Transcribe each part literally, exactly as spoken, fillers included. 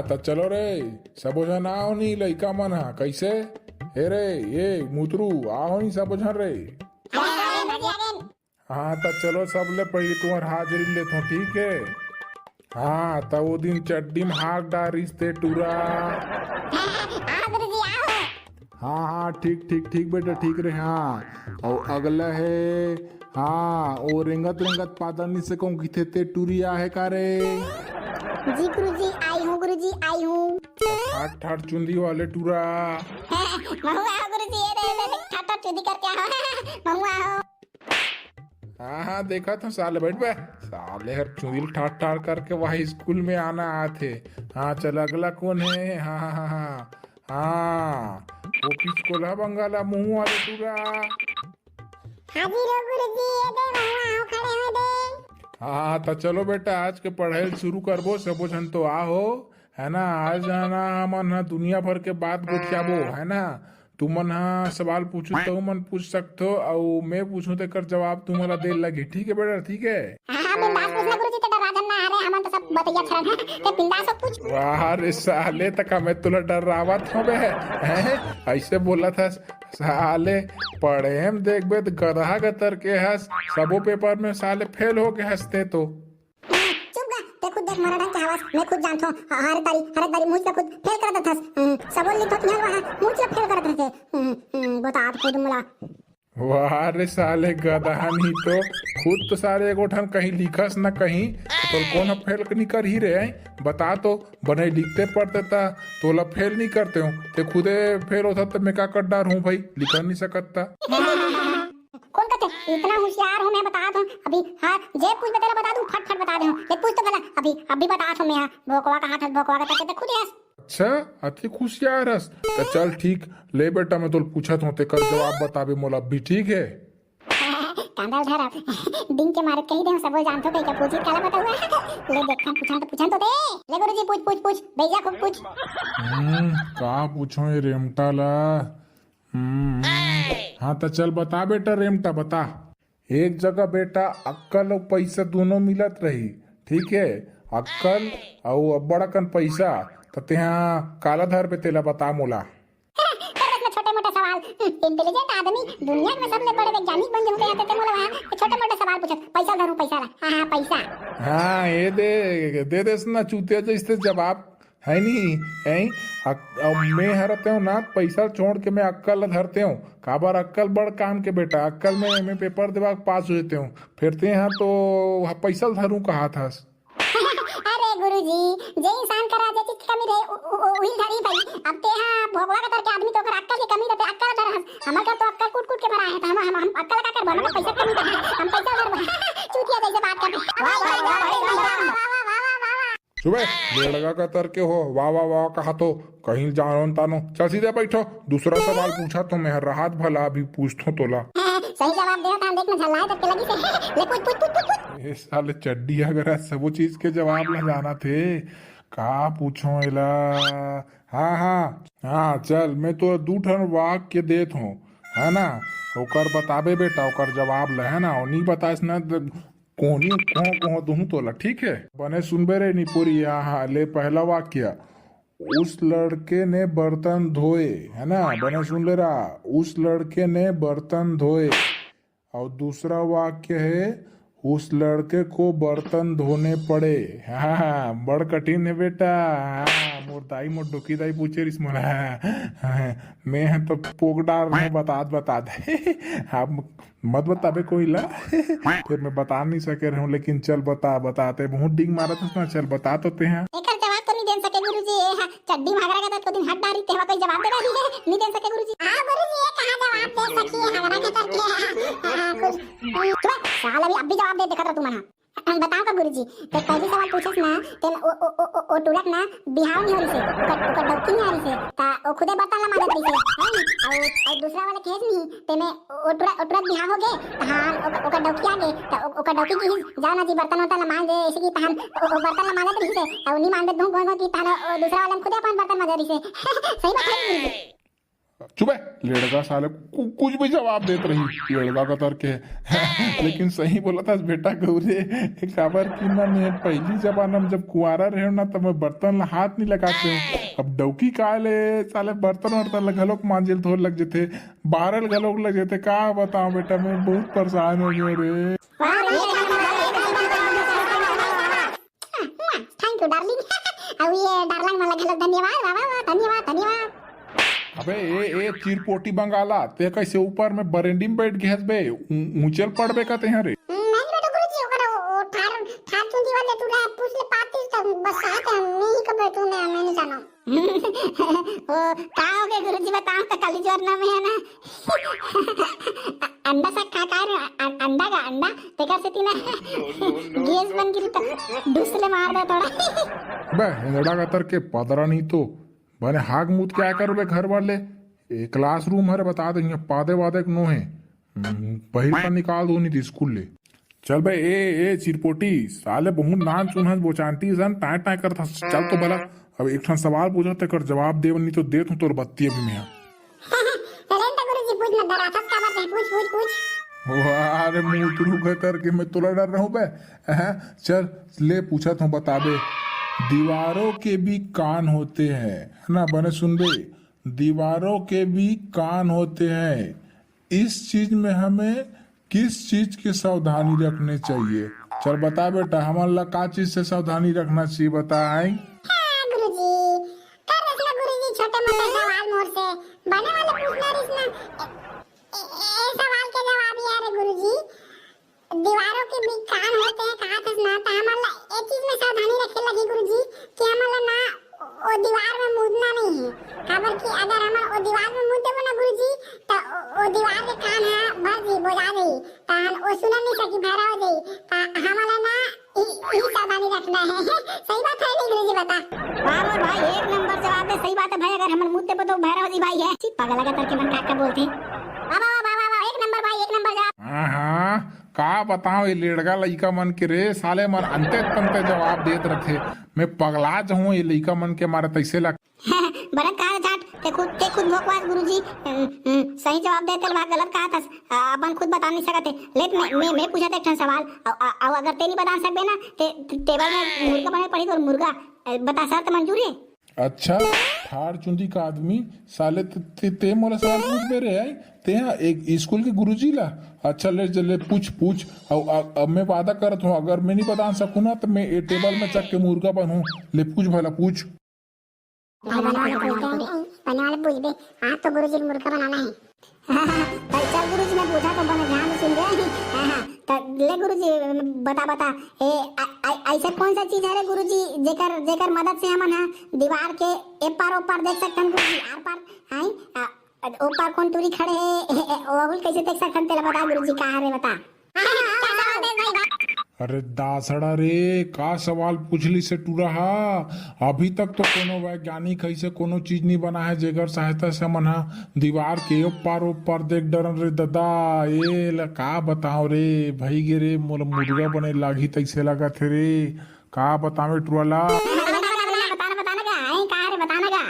त चलो रे, सबो झन आओ नी लइका मन ह। कइसे? ए रे, ए मुतरू, आओ नी सबो झन रे। हाँ, त चलो, सबले पहिली तुम्हर हाजिरी लेथों, ठीक हे? हाँ, त वो दिन चड्डी म हाथ डारिस ते टूरा। हाँ, गुरुजी, आओ। हाँ, हाँ, ठीक, ठीक, ठीक बेटा, ठीक रे, हाँ। अउ अगला हे, हाँ, वो रेंगत रेंगत पाता नी सकूं किथे ते टूरी आहे का रे? जी गुरुजी, आई हूँ गुरुजी, आई हूँ। ठाट ठाट चुंदी वाले टूरा। महुआ हो गुरुजी, ये दे, ये दे, ठाट ठाट चुंदी करके आओ। महुआ हो। हाँ, हाँ, देखत हूँ साले, बैठ बे। साले हर चुंदी ल ठाट ठाट करके वही स्कूल में आना आथे। हाँ, चल, अगला कौन है? हाँ, हाँ, हाँ, हाँ। हाँ, वो पिचकोला बंगाला मुंह वाले टूरा। हाजिर हो गुरुजी, ये दे, वहाँ आओ, खड़े हो दे। हाँ, हाँ, त चलो बेटा, आज के पढ़ाई शुरू करबो, सबो झन तो आहो, है ना? आज है ना, हमन ह दुनिया भर के बात गोठियाबो, है ना? तुमन ह सवाल पूछू, तहु मन पूछ सकथो, अउ मैं पूछूं, तेकर जवाब तुमन ला दे लगी, ठीक है बेटा, ठीक है? हाँ, हाँ, बिंदास पूछना गुरुजी, ते डरा धन ना, अरे, हमन तो सब बतैया छरन है, ते बिंदास हो पूछ। वाह रे साले, तक मैं तुला डरावत हूँ बे, हैं? ऐसे बोला था साले, पढ़े में देखबे तो गधा गतर के हस, सबो पेपर में साले फेल हो गए हंसते तो। चुप गा, ते खुद देख मरा ढंग के हवस, मैं खुद जानथों। हर दारी, हर दारी मुझ ला खुद फेल कर देथस। हम्म, सबो लिखत नहीं वहाँ, मुझ ला फेल कर देथे। हम्म, हम्म, बता खुद मुला। वाह रे साले गधा नहीं तो, खुद तो साले एगो ठन कहीं लिखस ना कहीं, तो तोल कौन फेल नहीं कर ही रे? बता तो, बने लिखते पढ़ते ता, तोला फेल नहीं करते हो, ते खुदे फेल होता तो मैं का कर डार हूँ भाई, लिखा नहीं सकता। कौन कहते इतना होशियार हूँ मैं, बता दूँ अभी। हाँ, जे पूछ तेला बता दूँ, फट फट बता दे हूँ। ये पूछ तो गला अभी, अभी बता दूँ मैं। हाँ, भोकवा कहा था, भोकवा का कहते खुद यार। अच्छा, अति होशियार हस। तो चल ठीक, ले बेटा, मैं तोल पूछत हूँ, तेकर जवाब बताबे मोला अभी, ठीक है? कांदा उधार आप। डिंग के मारत कही दे हूँ, सबो जानथो कही का पूछी, काला बताऊँ। ले देखथन, पूछन तो, पूछन तो दे। ले गुरुजी, पूछ, पूछ, पूछ, बेजा खूब पूछ। हम्म, का पूछो ये रेमटा ला? हम्म, हाँ, त चल बता बेटा रेमटा, बता। एक जगह बेटा अक्कल अउ पैसा दोनों मिलत रही, ठीक है? अक्कल अउ अब्बड़ अकन पैसा, त तेहा काला धरबे तेला बता मोला। कर बस ना छोटे मोटे सवाल। हम्म, इंटेलिजेंट आदमी, दुनिया में सबले बड़े वैज्ञानिक बन जाऊं कहा ते मोला वहाँ छोटे मोटे सवाल पूछत, पैसा धरूं, पैसा ला। हाँ, हाँ, पैसा। हाँ, ये दे, दे देस ना चूतिया जैसे जवाब। है नी? हैं? अक-, अब मैं हरते हूँ ना, पैसा छोड़ के मैं अक्कल ला धरते हूँ। काबर अक्कल बड़ काम के बेटा, अक्कल में मैं पेपर देवा के पास हो जाते हूँ। फिर ते यहाँ तो वह पैसा ला धरूँ कहा था। अरे गुरुजी, जे इंसान करा जे चीज की कमी रहे, उ-, उ-, उ-, उही धरी भाई। अब ते यहाँ भोगवा के तरह के आदमी तो ओकर अक्कल की कमी रहते, अक्कल धर हस। हमर घर तो अक्कल कूट कूट के भरा है, तो हम, हम, हम अक्कल का करबो, हमर पैसा की कमी तो है, हम पैसा धरबो। चूतिया जैसे बात कर। वाह, वाह, वाह, वाह, वाह, वाह, वाह, वाह, वाह, वाह। चुप बे, बेड़गा का तर के हो, वाह, वाह, वाह, कहा तो, कहीं जानो न तानो। चल सीधे बैठो, दूसरा सवाल पूछा तो मैं हर राहत भला अभी पूछतो तोला। सही जवाब देवत हन, देख ना झल्लाए तक के लगी से। ले पूछ, पूछ, पूछ, पूछ, पूछ। ए साले चड्डी अगर आज सबो चीज के जवाब ला जाना थे, का पूछो एला? हाँ, हाँ, हाँ, चल, मैं तो दू ठन वाक्य देत हूँ, है ना? ओकर बताबे बेटा, ओकर जवाब ला, है ना? और नहीं बतास ना, त कोहनी कोह कोह दूहूं तोला, ठीक है? बने सुनबे रे निपोरी, हाँ, हाँ, ले पहला वाक्य, उस लड़के ने बर्तन धोए, है ना? बने सुन ले रहा, उस लड़के ने बर्तन धोए। और दूसरा वाक्य है, उस लड़के को बर्तन धोने पड़े। हाँ, बड़ कठिन है बेटा। हाँ, मोर दाई, मोर डोकी दाई पूछे रिस मोला। हाँ, मैं ह तो पोक डार में बतात बतात। आप मत बताबे कोई ला। फिर मैं बता नहीं सके रहूं, लेकिन चल बता, बता, ते बहुत डिंग मारत हस ना, चल बता तो ते हैं। एकर जवाब तो नहीं दे सके गुरुजी, ये हा चड्डी में हगरा का तो दिन हट डारी, तेवा कोई जवाब दे रही है, नहीं दे सके गुरुजी। हाँ गुरुजी, ये कहाँ जवाब दे सकी है, हगरा के करके है। हाँ, कुछ, चुप, साला भी अब भी जवाब दे, देखत रह तू मन। बताओ का गुरुजी, ते पहली सवाल पूछस ना, ते ओ, ओ, ओ, ओ, ओ टूरा के ना बिहाव नहीं हो रही से, ओकर, ओकर डौकी नहीं आ रही से, ता ओ खुदे बर्तन ला मांजत रही से, हैं? और, और दूसरा वाला केस नहीं, ते में ओ टुरा, ओ टुरा के बिहाव हो गे, त हाँ, ओकर, ओकर डौकी आ गे, त ओ-, ओकर डौकी किहिस, "जाओ ना जी, बर्तन वर्तन ला मांज दे," ऐसे कि तहन ओ, ओ बर्तन ला मांजत रहिस हे, अउ नी मांजत धूम भोंय भोंय कि तहन ओ दूसरा वाला में खुदे अपन बर्तन मांजत रहिस हे। सही बात है कि नहीं? चुप हे, लेड़गा साले कु-, कुछ भी जवाब देत रही, लेड़गा कतर के। लेकिन सही बोलत हस बेटा गौरे, काबर कि ना मैं पहिली जमाना में जब कुंवारा रहेंव ना, तब मैं बर्तन ला हाथ नहीं लगातेंव। अब डौकी का ले साले बर्तन वर्तन ला घलोक मांजे ल थोर लग जथे, बारे ल घलोक लग जथे। का बतावंव बेटा, मैं बहुत परेशान हो गेंव रे। Thank you darling। अउ ये darling मन ला घलोक धन्यवाद, वाह, वाह, वाह, धन्यवाद, धन्यवाद। अबे ए, ए चिरपोटी बंगाला, तें कइसे ऊपर में बरेंडी में बइठ गे हस बे? ऊ-, ऊंचे ल पड़बे का तेंहा रे? हम्म, नहीं बेटा गुरुजी, ओकर ओ, ओ ठार, ठार चुंदी वाले टूरा पूछ ले पाती त बस साथ है, मैं ही कब बैठूं, मैं, मैं नहीं जाना। ओ, का हो गे गुरुजी, बतावंव त काली जोर ना में है ना। अंडा सा खा, का रे? अ-, अंडा का अंडा? तेकर सेती ना गैस बन गे त ढुस ले मार दे थोड़ा। बे, हेंदड़ा कतर के पदरा नहीं तो बने हाग मूत के आय कर बे घर वाले। ए classroom हरे बता दे, इहाँ पादे वादे के नो हे। हम्म, पहिर का निकाल दो नहीं त स्कूल ले। चल बे, ए, ए, चिरपोटी, साले बहुत नान चुनहस बोचांटी सन, टाँय टाँय करत हस। चल तो भला, अब एक ठन सवाल पूछत, तेकर जवाब देव, नहीं तो देत हूँ तोर बत्ती अभी मैं। चले न त गुरुजी, पूछ न, डराथस काबर तैं, पूछ, पूछ, पूछ। वाह रे मुतरू कतर के, मैं तोला डर रहूं बे? हैं? चल, ले पूछत हूँ, बताबे। दीवारों के भी कान होते हैं, है ना? बने सुनबे, दीवारों के भी कान होते हैं, इस चीज में हमें किस चीज की सावधानी रखनी चाहिए? चल बता बेटा, हमन ला का चीज से सावधानी रखना चाहिए, बता, हैं? हाँ, गुरुजी, कर रखना गुरुजी, छोटे मोटे सवाल मोर से, बने वाले पूछना रहिस ना। ए, ए, ए सवाल के जवाब ये है रे गुरुजी, दीवारों के भी कान होते हैं, कहा था ना, तो हमन ला ए चीज में सावधानी रखे लगी गुरुजी, कि हमन ला ना ओ दीवार में मूदना नहीं है, काबर कि अगर हमन ओ दीवार में मूद देबो ना गुरुजी, त ओ, ओ दीवार के कान ह भर जी, बोजा जाही, त हम ओ सुन नहीं सकी, भैरा हो जाही, त हमन ला ना ई, ई सावधानी रखना है। सही बात है नहीं गुरुजी, बता। वाह मोर भाई, एक नंबर जवाब दे, सही बात है भाई, अगर हमन मूद देबो तो भैरा हो जाही भाई है। छी, पगला कतर के मन का का बोलथे। वाह, वाह, वाह, वाह, वाह, एक नंबर भाई, एक नंबर जवाब। हाँ, हाँ, का बतावंव ये लेड़गा लइका मन के रे, साले मन अंते तंते जवाब देत रथे। मैं पगला जहूं ये लइका मन के मारे तइसे लग। बरत का रे झाट, ते खुद, ते खुद भोकवास गुरुजी, अ, अ, सही जवाब देते ल गलत कहा था, अ, अपन खुद बता नहीं सकत हे। ले मैं, मैं, मैं पूछत एक ठन सवाल, अउ, अउ, अउ अगर ते नहीं बता सकबे ना, ते टेबल में मुर्गा बने पड़ी तोर मुर्गा, अ, बता शर्त मंजूर हे? अच्छा, ठाड़ चुंदी का आदमी, साले ते, ते, ते मोला सवाल पूछबे रे, आई? ते हा एक स्कूल के गुरुजी ला? अच्छा, ले, ले, पूछ, पूछ। अब, अब, अब मैं वादा करत हूँ, अगर मैं नहीं बता सकूँ ना, तो मैं ये टेबल में चक के मुर्गा बनहूँ। ले, पूछ भला, पूछ। भाई, बने वाला पूछबे, बने वाला पूछबे। आज तो गुरुजी मुर्गा बनाना है। भाई चल गुरुजी, मैं पूछा तो बने ध्यान से सुन ले। हाँ, हाँ, तो ले गुरुजी, बता, बता, ए, आ, आ, ऐसा कौन सा चीज है रे गुरुजी, जेकर, जेकर मदद से हमन हा दीवार के ए पार ओ पार देख सकथन गुरुजी, आर पार, हैं? आ, ओ पार कौन टूरी खड़े है, ए, ए, ओ अगुल कैसे देख सकथन, तेला बता गुरुजी, का हरे बता। अरे दासड़ा रे, का सवाल पूछली से टूरा हा? अभी तक तो कोनो वैज्ञानिक ऐसे कोनो चीज नहीं बना है, जेकर सहायता से हमन हा दीवार के ओ पार ओ पार देख डरन रे ददा। ए ला का बताओ रे, भई गे रे, मोला मुर्गा बने लागही तैसे लागत हे रे। का बतावे टूरा ला? बता ना, बता ना, बता ना, बता ना का? हैं, का रे, बता ना का?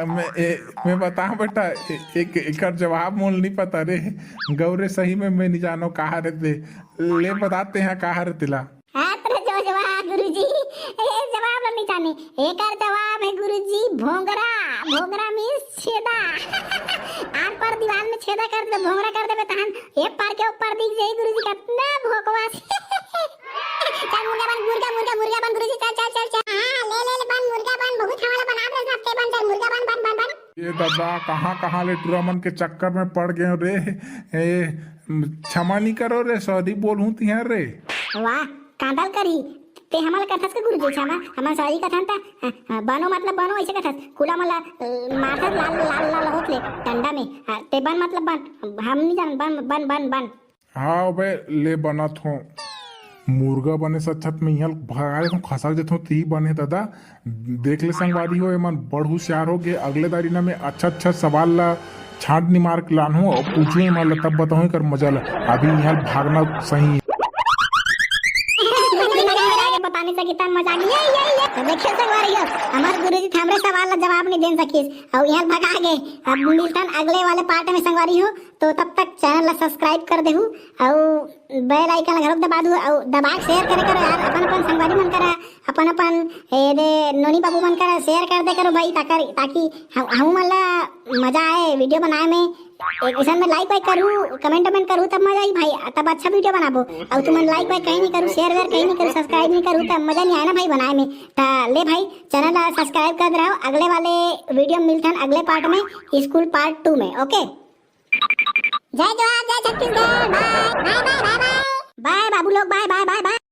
मैं, ए, मैं बताऊं बेटा, ए, एक, एकर जवाब मोल नहीं पता रे। गौरे सही में मैं नहीं जानो कहा रे ते। ले बताते हैं कहा रे तेला। हाँ, तेरा जो जवाब गुरुजी, ए जवाब ला नहीं जाने। एकर जवाब है गुरुजी भोंगरा। भोंगरा means छेदा। आर पार दीवार में छेदा कर दे, भोंगरा कर देबे तहन ए पार के ओ पार दिख जाई गुरुजी, कतना भोकवा से। चल मुर्गा बन, मुर्गा, मुर्गा, मुर्गा बन गुरुजी, चल, चल, चल, चल। हाँ, ले, ले, ले, बन मुर्गा बन, बहुत हवाला बना दे सबके, बन, चल मुर्गा बन, बन, बन, बन। ए दादा, कहाँ, कहाँ ले टूरा मन के चक्कर में पड़ गेंव रे। ए, क्षमा नहीं करो रे, sorry बोलहूँ तिहार रे। वाह, कांदल करी, ते हमन ला कथस के गुरुजी क्षमा, हमन sorry कथन त, हाँ, हाँ, बनो मतलब बनो, ऐसे कथस, कुला मन ला, अ, मारथस लाल, लाल, लाल होत ले, डंडा में, हाँ, ते बन मतलब बन, हम नहीं जान, बन, बन, बन, बन। हाँ बे, ले बनत हो। मुर्गा बने से अच्छा त मैं इहाँ भगा देत हूँ, खसक देत हूँ, ती बने दादा। देख ले संगवारी हो, एमन बड़ हुसियार हो गे। अगले दारी ना मैं अच्छा अच्छा सवाल ला छांट निमार के लानहूँ अउ पूछहूँ एमन ला, तब बताहूँ एकर मजा ला। अभी इहाँ भागना सही है। बता नहीं सकी, तन मजा नहीं। ये, ये, ये। देखे संगवारी हो, हमर गुरुजी त हमरे सवाल ला जवाब नहीं दे सकिस, अउ यहाँ भगा गे। अब मिलथन अगले वाले पार्ट में संगवारी हो, तो तब तक चैनल ला सब्सक्राइब कर देहू, अउ बेल आइकन ला घलोक दबा दू, अउ दबा के शेयर करे करो यार, अपन अपन संगवारी मन करा, अपन अपन ए दे नोनी बाबू मन करा शेयर कर दे करो भाई, ताकर ताकि हम हमू मन ला मजा आए वीडियो बनाए में। एक ऐसा में लाइक वाइक करू, कमेंट वमेंट करू, तब मजा आई भाई, तब अच्छा वीडियो बनाबो। अउ तुमन लाइक वाइक कहीं नहीं करू, शेयर वेयर कहीं नहीं करू, सब्सक्राइब नहीं करू, तब मजा नहीं आए ना भाई बनाए में। त ले भाई, चैनल ला सब्सक्राइब कर रहो। अगले वाले वीडियो में मिलथन अगले पार्ट में, स्कूल पार्ट टू में। ओके, जय जोहार, जय छत्तीसगढ़, बाय बाय बाय बाय बाय। बाय बाबू लोग, बाय बाय बाय बाय।